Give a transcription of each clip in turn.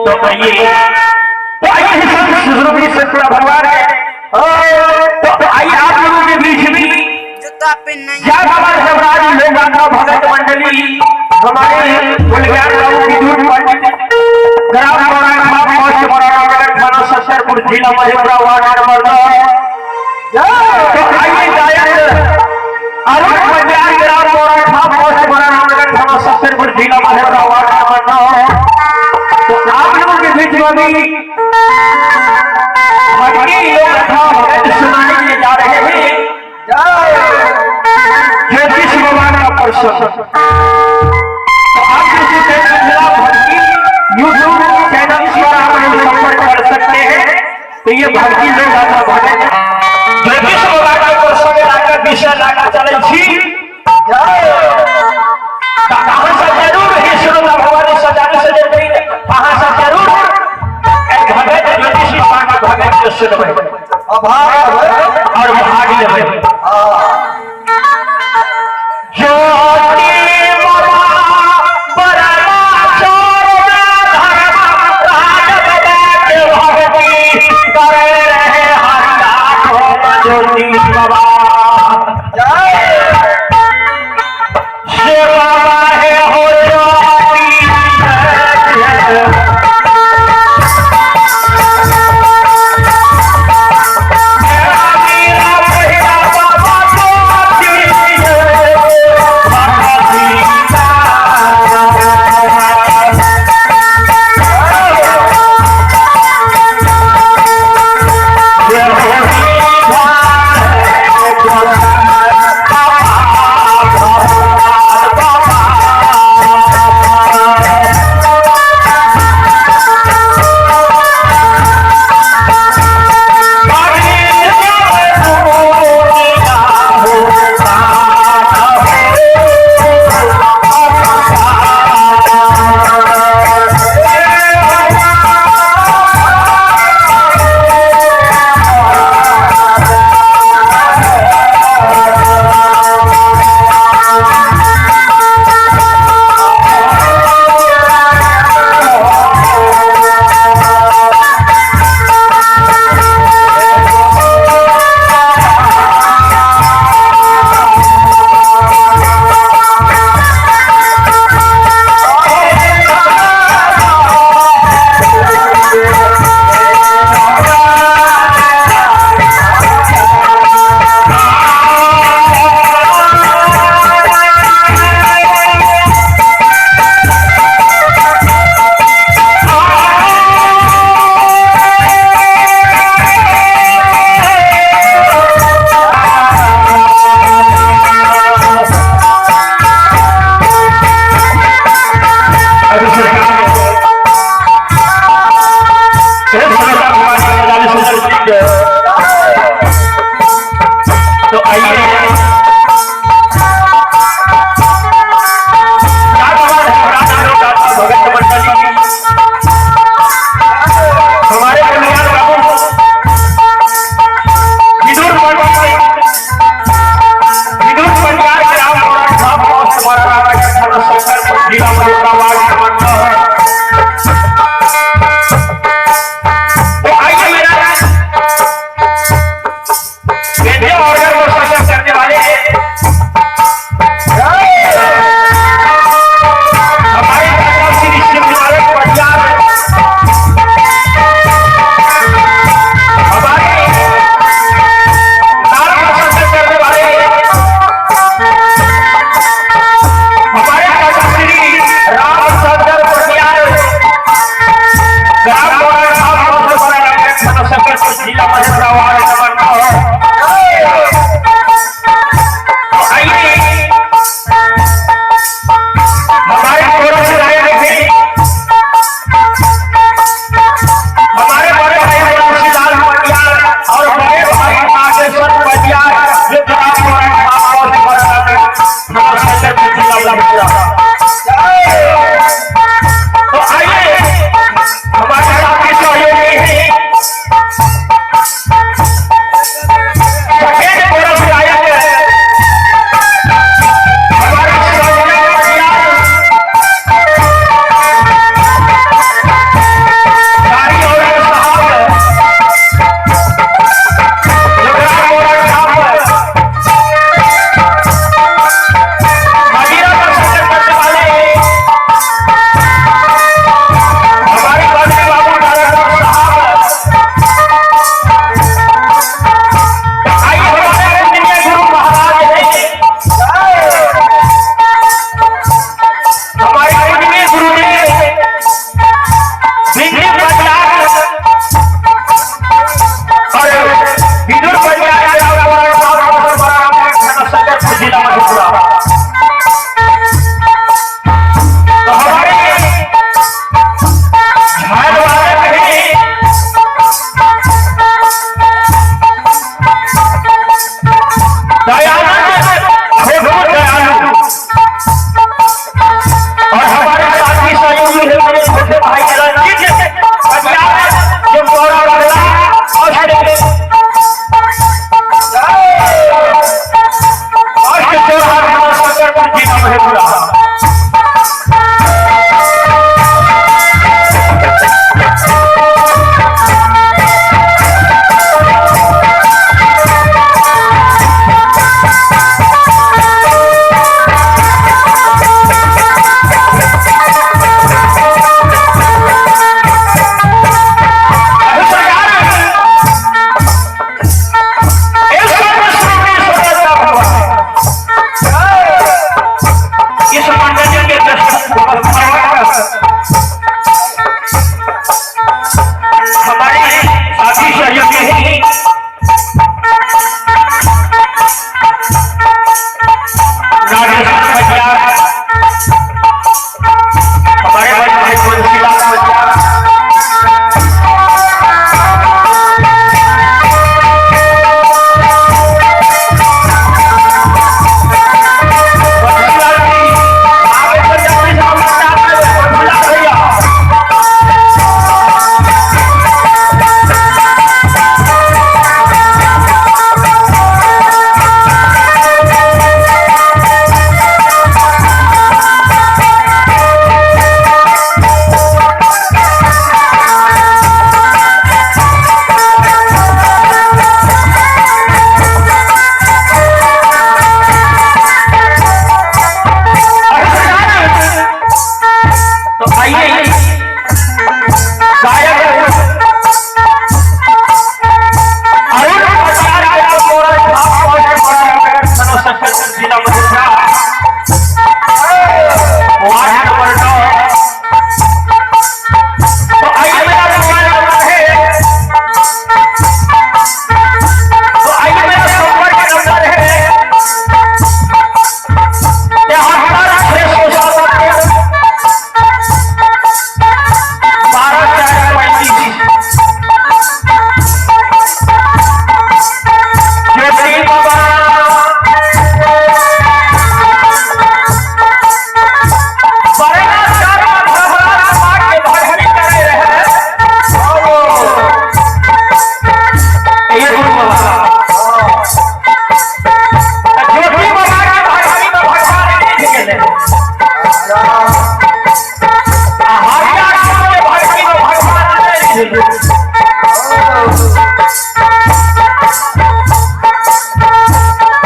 तो आइए, तो आइए स्वरूपी सतपुरा भगवान है। तो आइए आप लोगों के बीच में जूता पहनना। जय बाबा देवराज लोगांगा भगत मंडली, हमारे गुलग्यार बाबू विदुर पंडित, ग्राम मोराना, पोस्ट मोराना नगर, थाना सत्तरपुर, जिला मधेपुरा, वार्ड नंबर 9। तो आइए गायक अरुण पंडित, ग्राम मोराना, पोस्ट मोराना नगर, थाना सत्तरपुर, जिला मधेपुरा, वार्ड नंबर 9। तो आप लोगों के बीच में भी भक्ति लोग भगत सुनाने के लिए जा रहे हैं ज्योतिष भगवान का प्रसंग। तो आप किसी मिथिला भक्ति यूट्यूब चैनल पर आप लोग संपर्क कर सकते हैं। तो ये भक्ति लोग आता भगत ज्योतिष भगवान के प्रसंग लाकर विषय लाकर चले छी। अहाँ सब जरूर ही श्रोता भगवान सजाने से जरूर, अहाँ सब जरूर भगत ज्योतिष भगवान के भगत के सुनबै और भाग लेबै। ज्योति बाबा बरमा चोरना धर्म राज बाबा के भक्ति करे रहे हर ज्योति बाबा।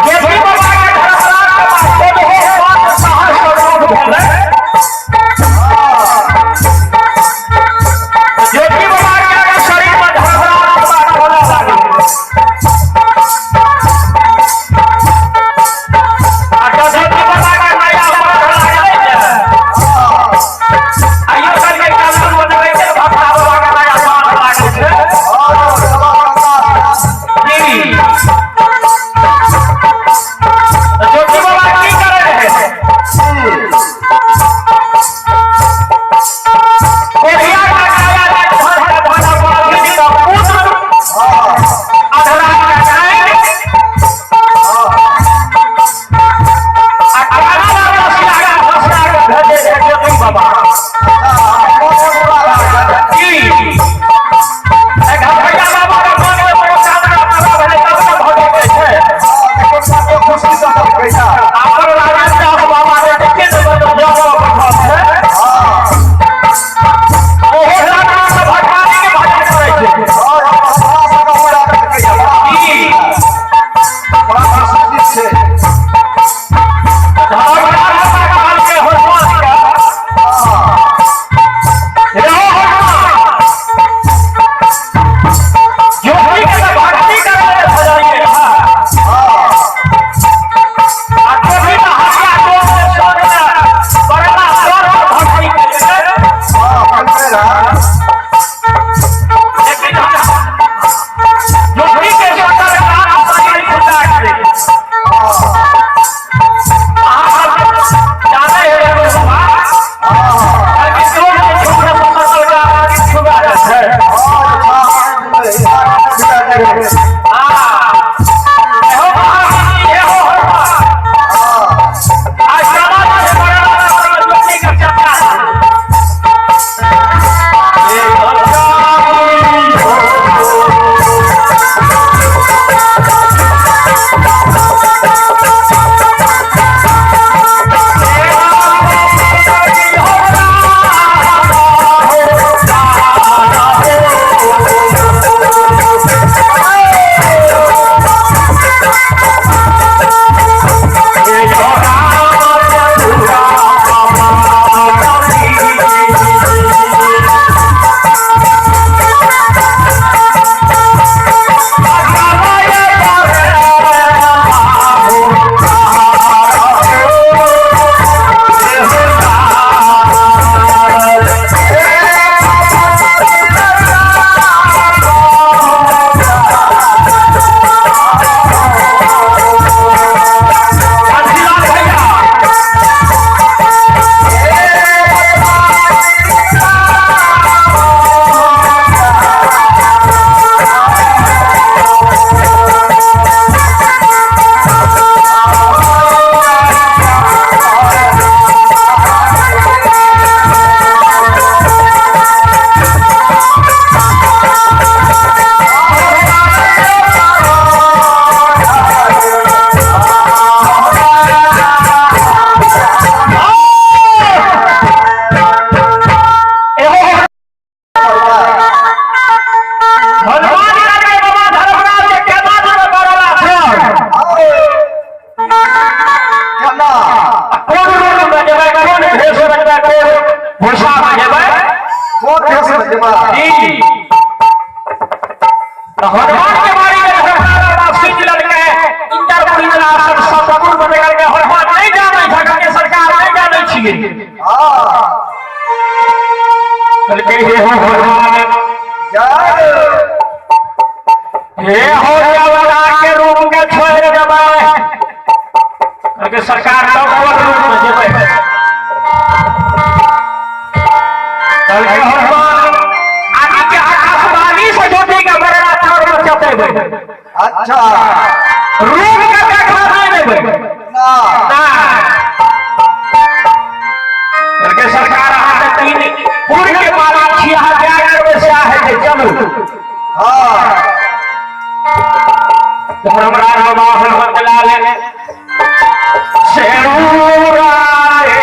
ज्योति बाबा के धर्मराज के बाद चौदहो पाँच सहस्र लोग भेलै। ज्योति बाबा के शरीर में धर्मराज के बाद होने लागल। आ ज्योति बाबा के नया पद लागलै ने, आइयो कनि कानून बनबै छै, भक्ता बाबा के नया पद लागल छै। जी ज्योति बाबा की करे रहे? कोढ़िया का काया धर का धरा बाधिनी का पुत्र अधरा का गाय आ काला रसिया का भसड़ा के भेजे रहे ज्योति बाबा। जी घरभैया बाबा का मन में मनोकामना पूरा भेलै तब ने भगवती छै। आपन राजन बाबा के देखे ने जग बैठल छै। ओहो राजा के भगवानी के भजन करै छै। जी धर्मराज बाबा कहलकै हनुमान के, रहो हनुमान, ज्योति के तऽ भक्ति करै लए भेजलियै हँ। आ ज्योति तऽ हसिया तोड़ के सोचमे बड़का तोड़ के भक्ति केलकै। लेकिन ज्योति के सकल कान शरीर फुटा गेलै। अहाँ सब जानै हेबै बाबा, कि तोड़ के छुबला सँ सकल कान छुबा जाइ छै। हाँ, एहो महारानी, एहो हनुमान। आज समाज में बड़ा बड़ा ज्योति के चर्चा है। हे भगवान हो। बंसीलाल भैया, एहो हनुमान के बाबा धर्मराज के केना जगह करला छै? कोन रूप में जेबै, कोन भेष में जेबै, कोन भूषा में जेबै? जी तऽ हनुमान के बारे में धर्मराज बाबा सोचि लेलकै, इंद्रपुरी वाला आसन सतपुर में देखलकै हनुमान नहि जानै छै, कहलकै सरकार नहि जानै छियै। कहलकै हे हो हनुमान, हे हो देवता के रूप के छोड़ि देबै? कहलकै सरकार तब कोन रूप में जेबै? कहलकै हनुमान, आदि के आकाशवाणी से ज्योति के बरला चाउर में चतेबै। अच्छा। रूप के देखा नहि देबै। ना। ना। कहलकै सरकार अहाँ के तीन पुर के मालिक छी, अहाँ जा करबै सएह हेतै, चलू। हाँ। धर्मराज बाबा हनुमत लाल शेरूरा रे।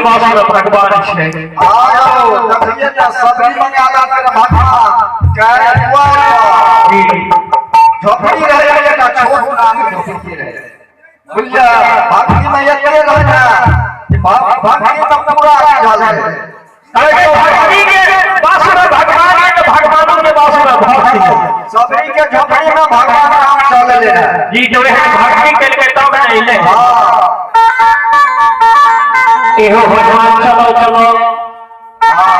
के बास में भगवान छै। आयो देखिए ना सबरी मंगाला तेरा भगवान कह हुआ जी झोपड़ी रहे बेटा छोट नाम झोपड़ी रहे बुझलिया भक्ति में एते रहे ना कि भक्ति में पूरा झाल रहे। अरे भक्ति के बास में भगवान है तो भगवानों के बास में भक्ति है। सबरी के झोपड़ी में भगवान राम चले ले जी जो है भक्ति के लिए तब नहीं ले। हां एहो भगवान चलो चलो। हां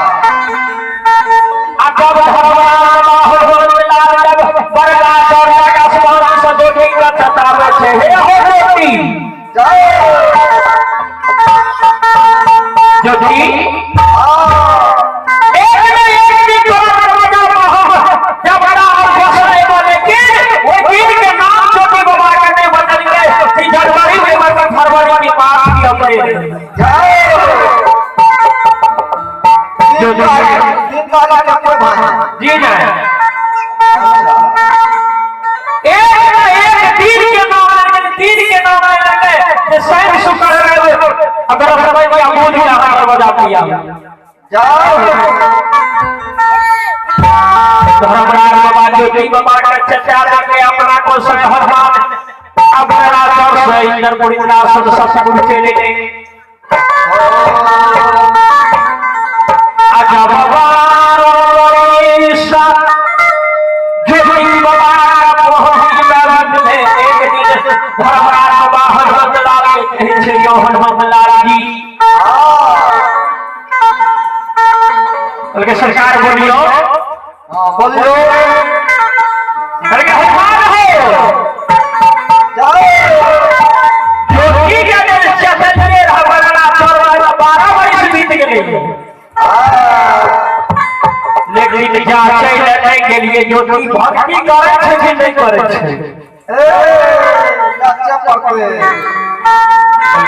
अब भगवान हो लाल जब बरगा चौड़ा आसमान से ज्योति का छतावे छे हे हो ज्योति जय ज्योति। हां एक में एक दिन तोरा दरवाजा पर जब बड़ा और फसले लेकिन वो दिन के नाम ज्योति बाबा के नहीं बदल गए कि जनवरी में मतलब फरवरी की बात की अपने जय जो जो दिन वाला के कोई भाई जी ना एक एक दिन के नाम लेंगे दिन के नाम लेंगे कि सैन शुक्र रहे अगर समय में अबूझ के दरवाजा पिया जय धर्मराज बाबा ज्योति बाबा के चचा के अपना को से हनुमान अब राजा से इंद्रपुरी नासद सतगुरु चले गए। अच्छा भगवान ज्योति बाबा पहुंच गए एक दिन धर्मराज बाबा हनुमत लाल के कहै छै यौ हनुमत लाल जी। कहलकै सरकार बोलियो। हां बोलियो। कहलकै हनुमान हो जय ज्योति के जे चचलिए रहबला चोरवा 12 वर्ष बीत गेलै लेकिन जा चलि नहीं के लिए ज्योति भक्ति करै छै कि नहीं करै छै। ए लच्चा पकड़े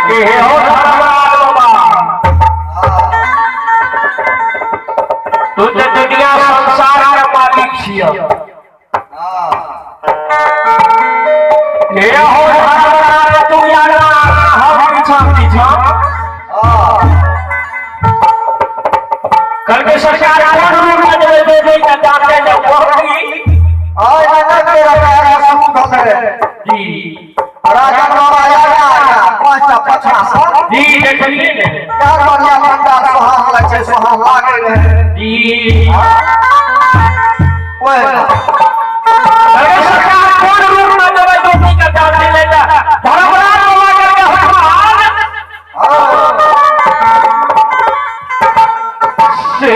के हे हो धर्मराज बाबा तू तो दुनिया संसार के मालिक छिय। हां हे हो धर्मराज तू यारा हम पीछा पीछा। हां कल के सरकार कौन रूप में दे दे दे के जाते ने वही आय ना तेरा प्यारा सुख है जी राजा बाबा आया पांचटा पछा सब जी देखलिए ने क्या बढ़िया पंडा सोहान लगे छै सोहान लागे रहे जी। ओए अरे सरकार कौन रूप में देबै ज्योति के जाते ले धर्मराज बाबा करके हनुमान से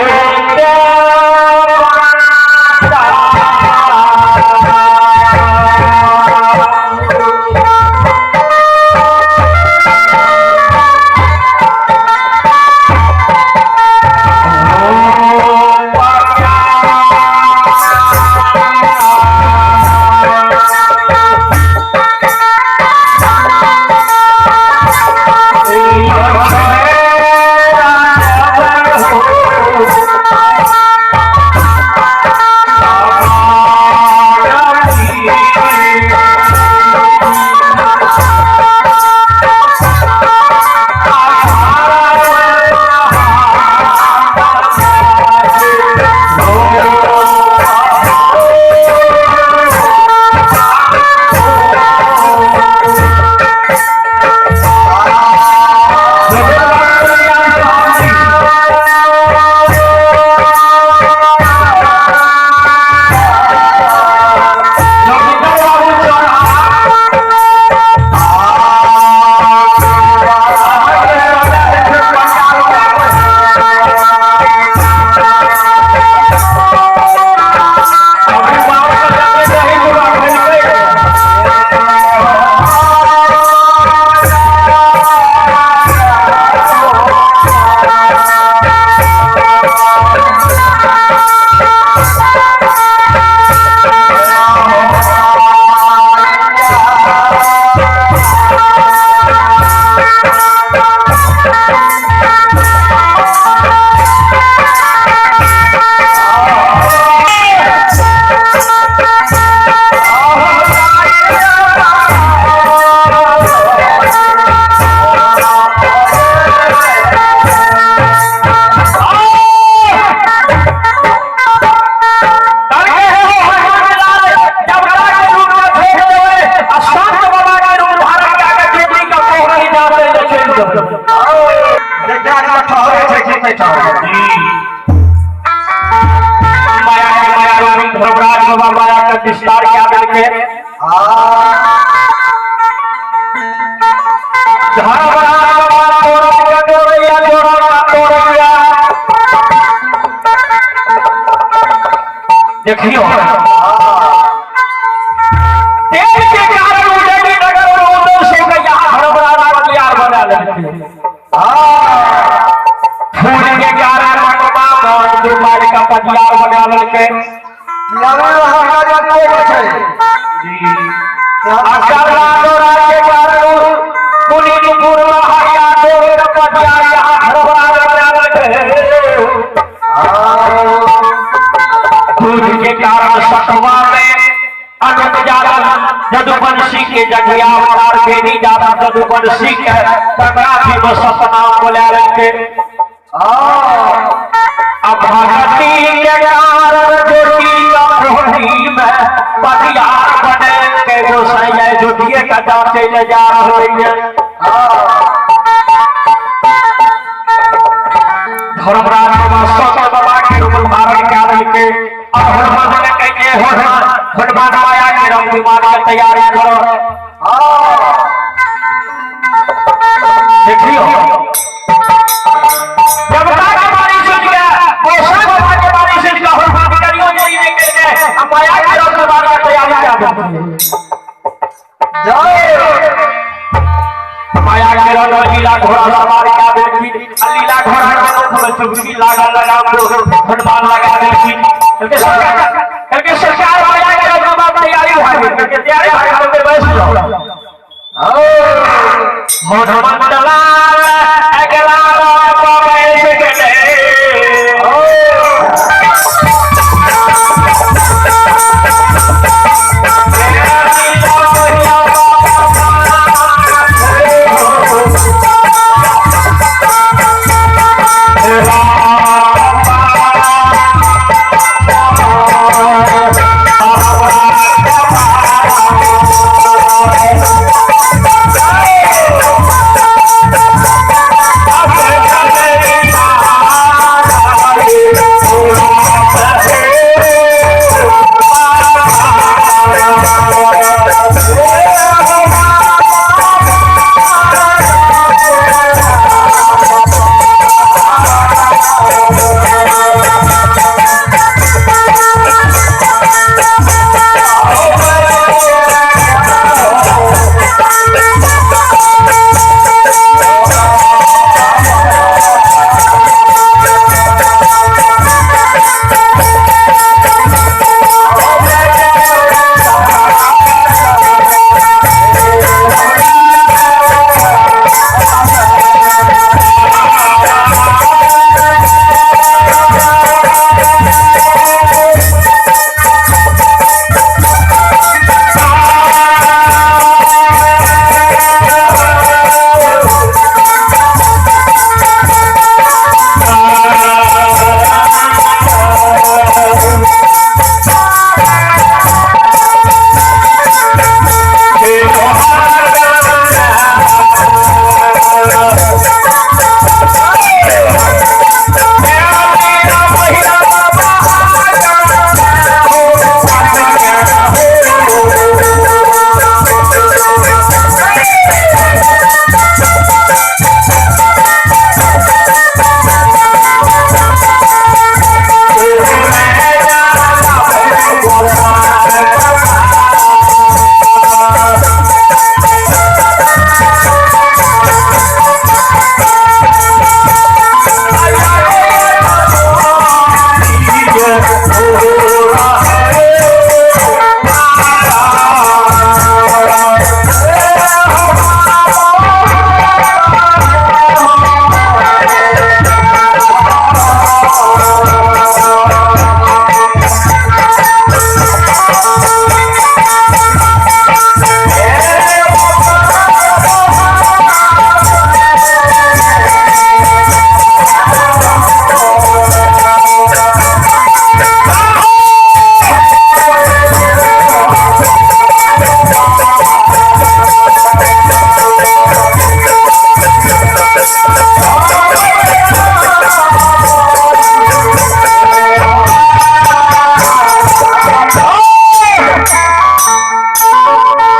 देबै। देखा के ठहरे छै कि नहि ठहरे। माया के माया रूपी धर्मराज बाबा माया के विस्तार क्या देलकै। धर्मराज बाबा तोड़ैया तोड़ैया तोड़ैया तोड़ैया। देखियो तेल के कारण उजड़ी नगर में उदय सिंह के यहाँ धर्मराज पटियार बना लेलकै। फूल के कारण मटवा मोहन दुर्माल का पटियार बना लेलकै। अकरला डोरा के कारण पुनीतपुर हरिया डोरे का पटियार यहाँ धर्मराज बना लेलकै। दूध के कारण सतवा में अनुप जादव जदुवंशी के जगिया अवतार बेनी जादव जदुवंशी के तकराफी में सपना बोला लेलकै। अब भगती के कारण ज्योति रोहिणी में पटियार बने के गोसाई ज्योतिए का जाते ले जा रहे हैं। धर्मराज बाबा सत बाबा के रूप धारण कर लेलकै। अब हनुमान ने कहे हनुमान हनुमान माया के रंग विमान के तैयारी करो। देखियो जब के बारी सुन गया गोसाई बाबा के बारी सुन गया हनुमान करियो नहीं निकल गए। अब माया के रंग विमान के तैयारी कर जय माया के रंग लीला घोड़ा सवार क्या देखी लीला घोड़ा के मुख में चुटकी लगा लगा हनुमान लगा देखी। करके सरकार माया के रंग विमान तैयारी भाई करके तैयारी भाई करके बैठ जाओ। हनुमान लाल अगला बाबा बैठ गए।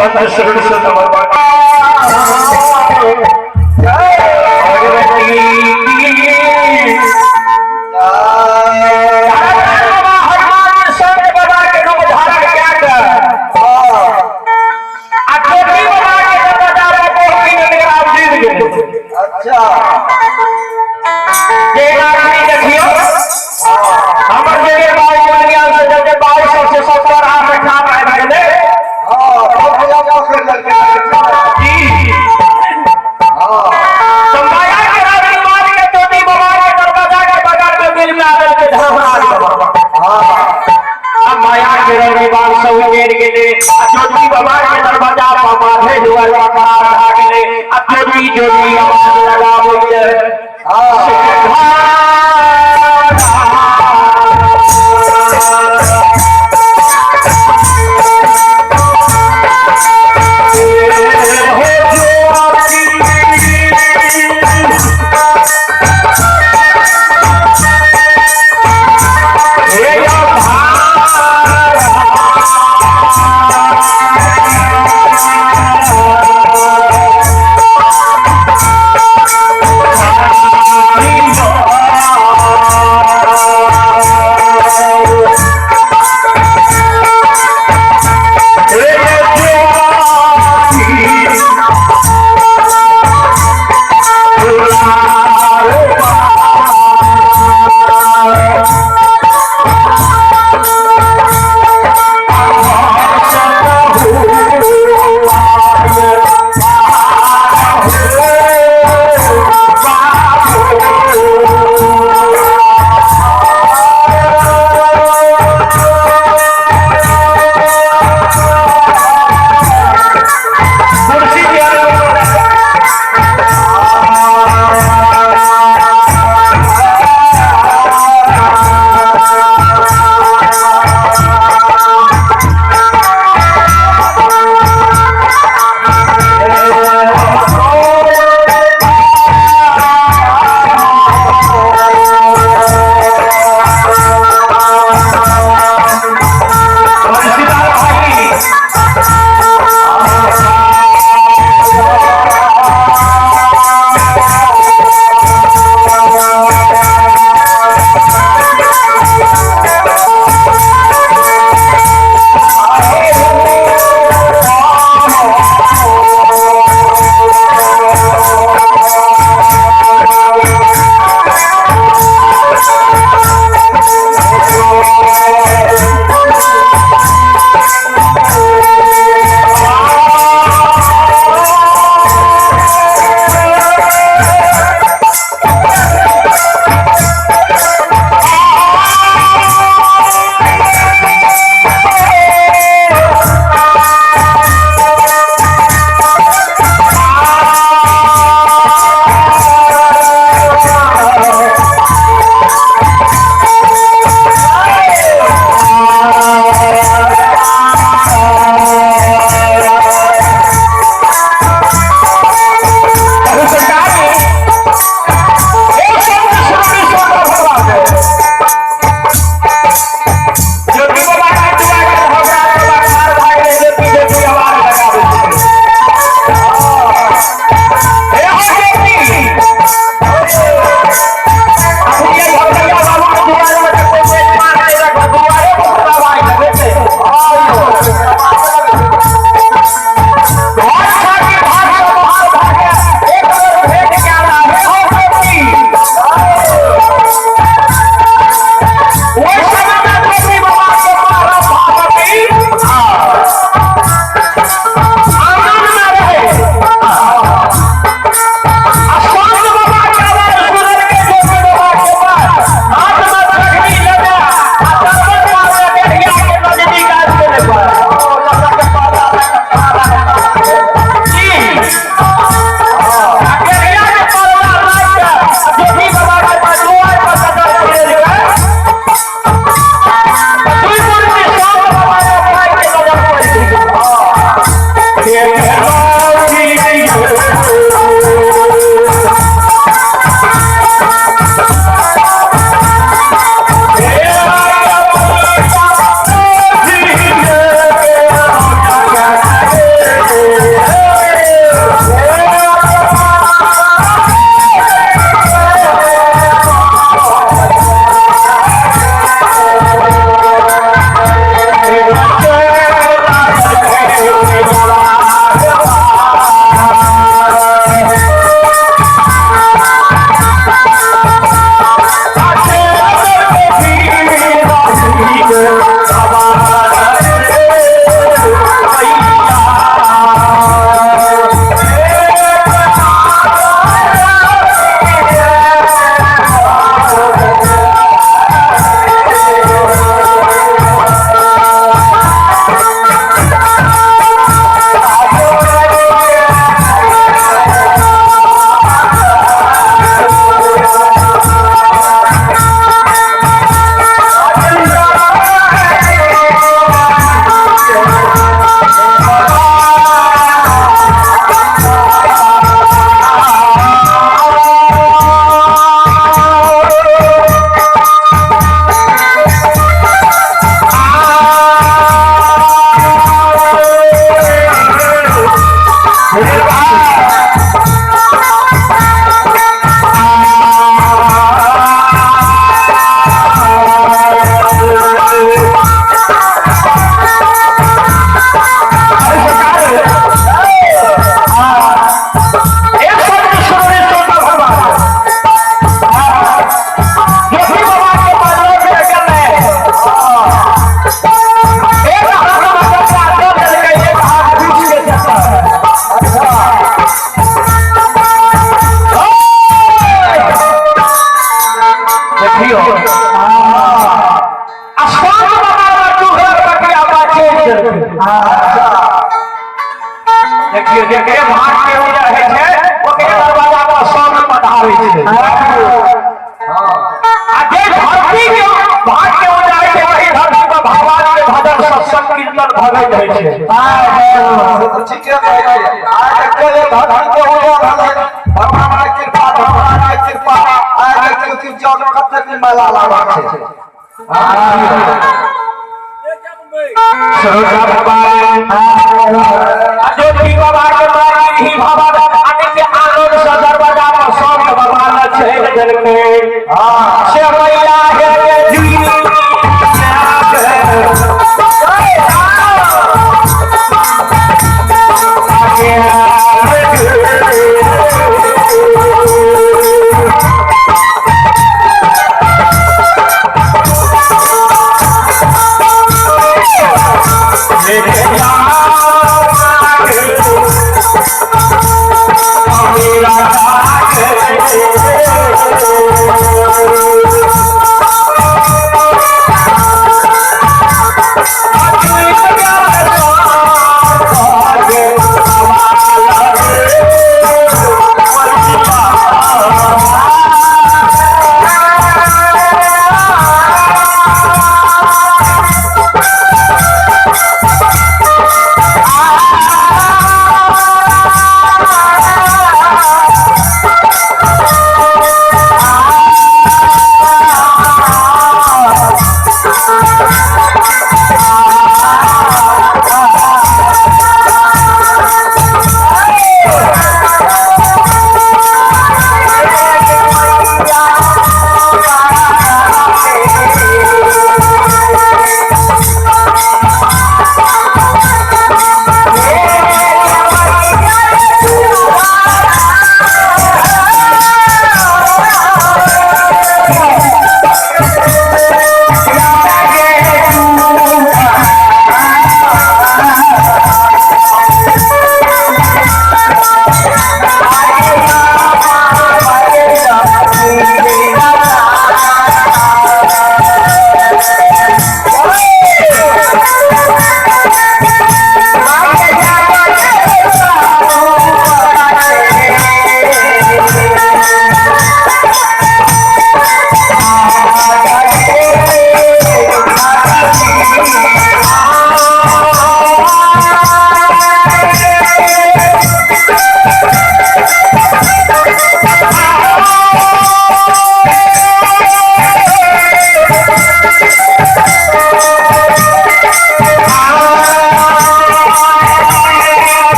संत शरण संत। हनुमान संत बाबा के रूप धारण कए कऽ आ चोटी बाबा के दरवाजा पर पहुँची गेलै, आब जीत गेलै। अच्छा। जे आदमी देखियौ, हमर जे बाबू बनिया से जे बाबू सबसे 78 ठाम आबि गेलै। हाँ, तब भैया पकड़ लेलकै। जी। हाँ। तो माया के रानी मान के चोटी बाबा के दरवाजा के बगल में मिल में आदल के धर्मराज बाबा। हाँ। अब माया के रविवार सब उजेड़ गेलै आ ज्योति बाबा के दरवाजा पर माथे दुआर पर खड़ा भए गेलै आ ज्योति ज्योति आवाज लगाबैए। हाँ। देखियो जेकरे भाग के उजर है छै ओकरे दरवाजा पर सब पधारे छै। आ जे धरती के भाग के उजर है वही धरती पर भगवान के भजन सत्संग कीर्तन भगत है छै। हां तो ठीके कहै छै। आ देखियो जे धरती के उजर है भगवान के कृपा, भगवान के कृपा। आ देखियो कि जग कतेक मेला लागल छै। सरोजा भगवान अयोध्या बाबा के मारी ही भवन अनित्य आनंद से दरवाजा पर सब भगवान छेड़ देलकै। हां से मैया हे जी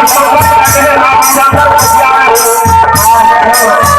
और संपर्क करने रामचंद्र।